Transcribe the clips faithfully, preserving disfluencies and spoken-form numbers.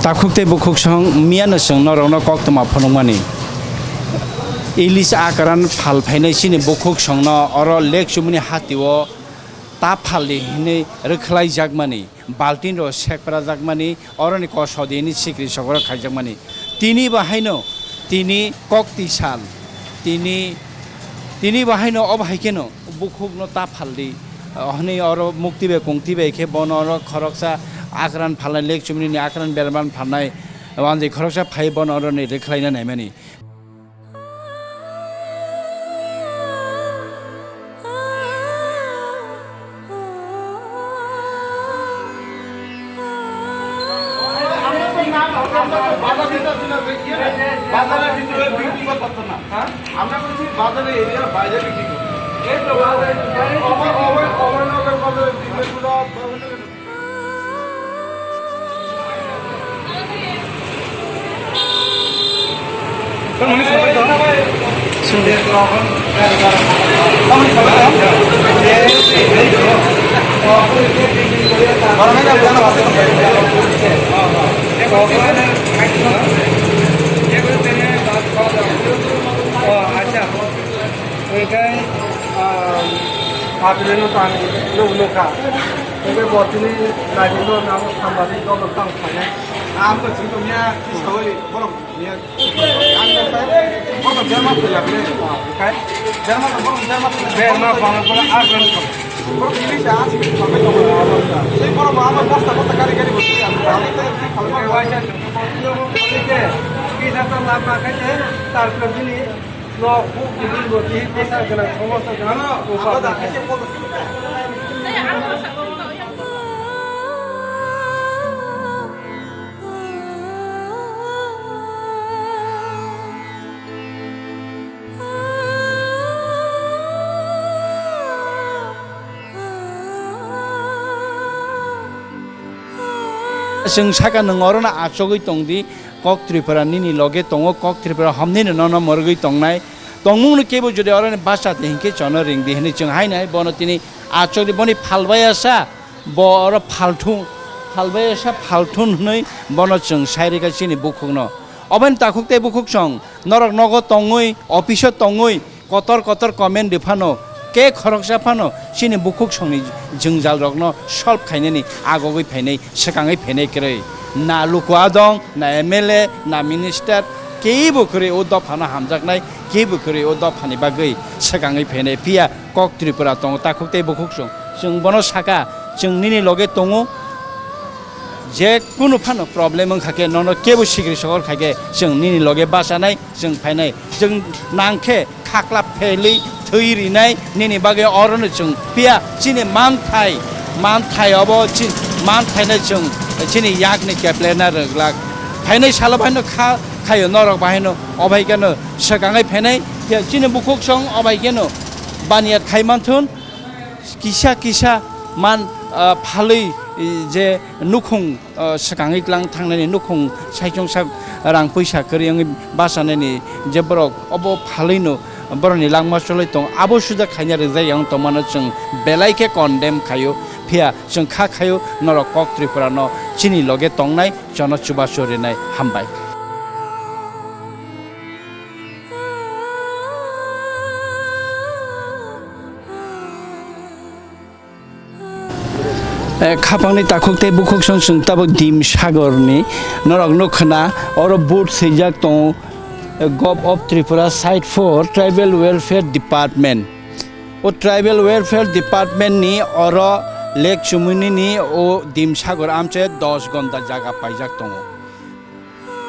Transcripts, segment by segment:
Takhuk tei bukhuk song miyano chwng norokno koktwma phunukmani. Ilis akran phal phainai chini bukhuk songno oro lake chumuni hatio ta phaldi hinwi rwkhlaijakmani, baltinrok sekprajakmani, oroni kosodini sikri sokro khaijakmani. Tini bo haino tini kokti sal, tini, tini bo haino obo hai kheno bukhukno ta phaldi, hwnwi oro mukti bai kungti bai khe bono oro khoroksa akran phalnai, lake chumuni akran berman phalnai, wanjwi khoroksa phai bono oroni rwkhlaina naimani. বাজারের ভিতরে বিক্রি করতেছে না। হ্যাঁ? আমরা বলছি বাজারে, এরিয়ার বাইরে বিক্রি করতে। এই তো বাজারে, অভয়, অভয়, অভয়নগর বাজারে বিক্রি করতে। Hingke, ah, April no tang nung nung kha. Hingke bo tini naidi no nang sambari dolo tang thani. Ang to chwng tong ya, sawai borok ya. Ang to pai, borok derma pela ble. Kai derma to borok derma pela. Derma bang pela April. Borok ini sa asi ko pai to. Sei borok ama bosta bosta gari gari bosti ya. Kali to kali ma waisa. Kali ke, kisa to lama kai te, tar ko bini. Nok huk giding bo tihik bwsa gwnang somosto gwnang. Ano, ano da, ese podo. Chwng saka nwng orono achugwi tongdi, kok Tripura nini loge tongo, kok Tripura hamnino nono mwrwgwi tongnai. Tongmungno kebo jodi oroni bachadi hinkhe chono ringdi hinwi chwng haino hai bono tini achugdi, boni phalbai asa bo oro phalthung, phalbai asa phalthun hinwi bono chwng sai rikha chini bukhukno. Oboni takhuk tei bukhuk song norok nogo tongwi, office-o tongwi, kotor kotor comment rwphano, ke khoroksa phano chini bukhuk songni jwngjal rokno solve khainani agogwi phainai, swkangwi phainai kwrwi. Na luku adong, na M L A, na minister, kebo kwrwi o dophano hamjaknai, kebo kwrwi o dophani bagwi swkangwi phainai. Phiya kok Tripura tongo, takhuk tei bukhuk song. Chwng bono saka, chwng nini loge tongo, je kunu phano problem wngkha khe, nono kebo sikri sokol kha khe, chwng nini loge bachanai. Chwng phainai, chwng nangkhe khakla phelwi thwi rinai nini bagwi orono chwng phiya chini manthai, manthai obo chi-, manthaino chwng chini yakni keplena rwglak. Phainai salo bahaino kha khaio norok bahaino obaikeno swkangwi phainai phiya chini bukhuk song obaikeno baniyat khai manthun. Kisa kisa man, ah, phalwi, eh, je nukhung, ah, swkangwi tlang thangnani, nukhung saichung sak rang puisa kwrwi wngwi bachanaini je borok obo phalwino borokni langma cholwi tong, abo suda khaina rwjak yang tongmano chwng belai khe condemn khaio. Phiya chwng kha khaio norok kok Tripura no chini loge tongnai, chono chubachu rinai. Hambai. Eh, khapangni takhuk tei bukhuk song chwng tabuk Dim Sagorni norok nukha na, oro board swijak tongo, eh, Gov of Tripura site for Tribal Welfare Department. O Tribal Welfare Department ni oro Lake Chumuni ni o Dim Sagor amche dos gonda jaga paijak tongo.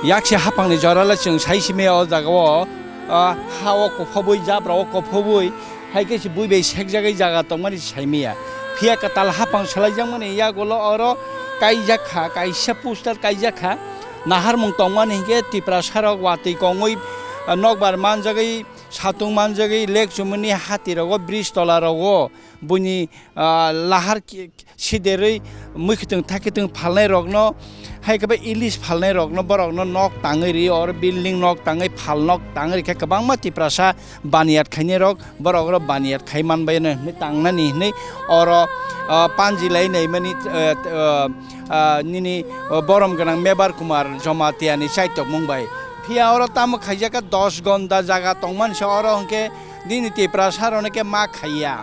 Yakse hapangni jorale chwng sai simi o jagao, ah, ha o kophobwi, jabra o kophobwi, hai khe se bui bai sekjagwi jaga tongmani sai maya. Phiya kwtal hapang salaijakmani yagulo oro kaijak kha, kaisa poster kaijak kha. Naharmung tongmani hinkhe Tiprasa rok watwi kongwi, ah, nokbar manjagwi, satung manjagwi, Lake Chumuni hati rogo, bridge tola rogo, buini, ah, lahar ki-, siderwi mwkhwtwng thakhwtwng phalnai rokno, hai khe ilis phalnai rokno, borokno nok tangwi ri, or building nok tangwi, phal nok tangwi rikhe kwbangma Tiprasa baniyat khainai rok, borok oro baniyat khai manbai no hinwi tangnani hinwi oro, ah, panji lai naimani, ah, ah, ah, nini, oh, borom gwnang Mebar Kumar Jamatia ni chaitokmung bai. Phiya oro tamo khaijak khe dos gonda jaga tongmani se oro hwnkhe nini Tiprasa rokno khe ma khaiya.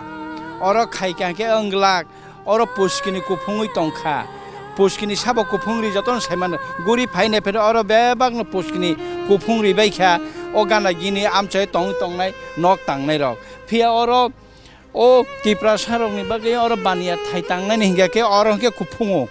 Oro khaikha hwnkhe wnglak. Oro puskini kuphungwi tongkha. Puskini sabo kuphung ri jotono saimano. Guri phainai pheno oro bebakno puskini kuphung ri baikha. O gana gini amchai tongwi tongnai nok tangnai rok. Phiya oro o Tiprasa rokni bagwi oro baniya thai tangnani hingya khe oro hwnkhe kuphungo.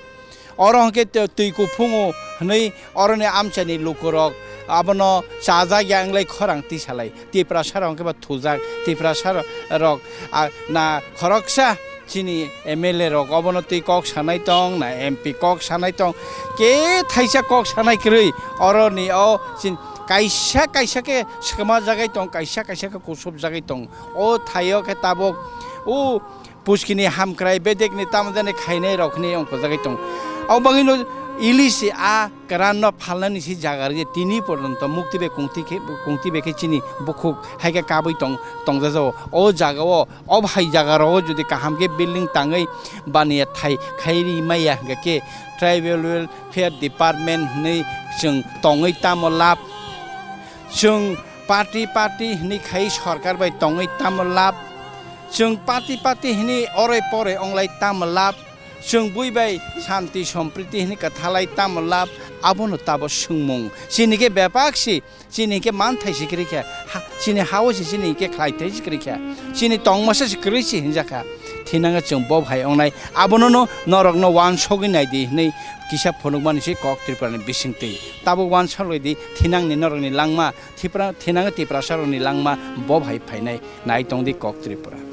Oro hwnkhe twi kuphungo hwnwi oroni amchaini lukurok abono chajak ya wnglai khorang tisalai. Tiprasa rok hwnkhe ba thujak, Tiprasa ro-, rok, ah, na khoroksa chini M L A rok obono twi kok sanai tong, na M P kok sanai tong, khe thaisa kok sanai kwrwi oroni o chin-, kaisa kaisa khe swkma jagwi tong, kaisa kaisa khe kusub jagwi tong. O thaio khe tabuk o puskini hamkrai bedekni tamo jani khainai rok hwnwi ongkhorjagwi tong. Abo bagwino ilisi a kwran no phalnani se jaga rwgwi tini porjonto mukti bai kungti khe, kungti bai khe chini bukhuk hai khe kabui tong, tongjajago. O jaga o, o hai jaga rogo jodi kaham khe building tangwi baniya thai khai ri maya hingkha khe tribal welfare department hwnwi chwng tongwi tamo lab, chwng party party hwnwi khai sorkar bai tongwi tamo lab, chwng party party hwnwi oroi poroi onglai tamo lab, chwng bui bai santi sompriti hwnwi kwthalai tamo lab, abono tabo swngmung. Chini khe bepak si, chini khe manthai si kwrwi kha, ha, chini hao si chini khe khlaithai si kwrwi kha, chini tongmasa si kwrwi si hinjakha. Thinango chwng bo hai ongnai, abono no norokno wansogwi naidi hwnwi kisa phunukmani se kok Tripura ni bisingtwi. Tabuk wansok laidi thinangni norokni langma, Tipra-, thinango Tiprasa rokni langma bo hai phainai, nai tongdi kok Tripura.